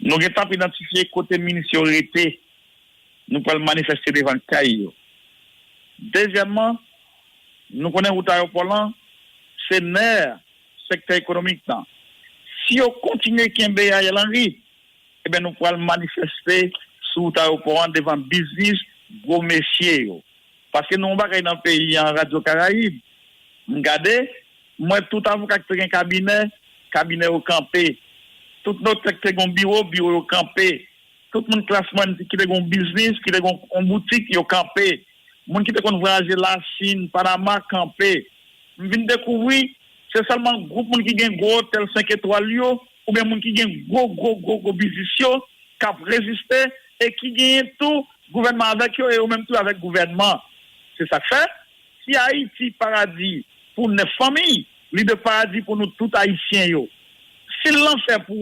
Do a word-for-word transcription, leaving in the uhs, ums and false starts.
Nou gentan ap idantifye kote minis yo rete. Nou pral manifeste devan kay yo. Dezyèmman, nou konnen wout ayewopò lan se nè sektè ekonomik lan. Si yo kontinye kenbe Ariel Henry, ebyen nou pral manifeste sou wout ayewopò an devan biznis gwo mesye yo. Paske nou yon bagay nan peyi an, Radyo Karayib, m gade, m wè tout avoka ki te gen kabinè, kabinè yo kanpe. Tout notè ki te gen biro, biro yo kanpe. Tout moun klas mwayèn ki te gen biznis, ki te gen yon boutik, yo kanpe. Moun ki te konn vwayaje Lachin, Panama, kanpe. M vin dekouvri se sèlman gwoup moun ki gen gwo otèl senk etwal yo, oubyen moun ki gen gwo, gwo, gwo, gwo biznis yo, k ap reziste e ki genyen tou gouvènman avèk yo e yo menm tou avèk gouvènman. Se sa k fè, si Ayiti paradi pou nèf fanmi, li dwe paradi pou nou tout Ayisyen yo. Si l lanfè pou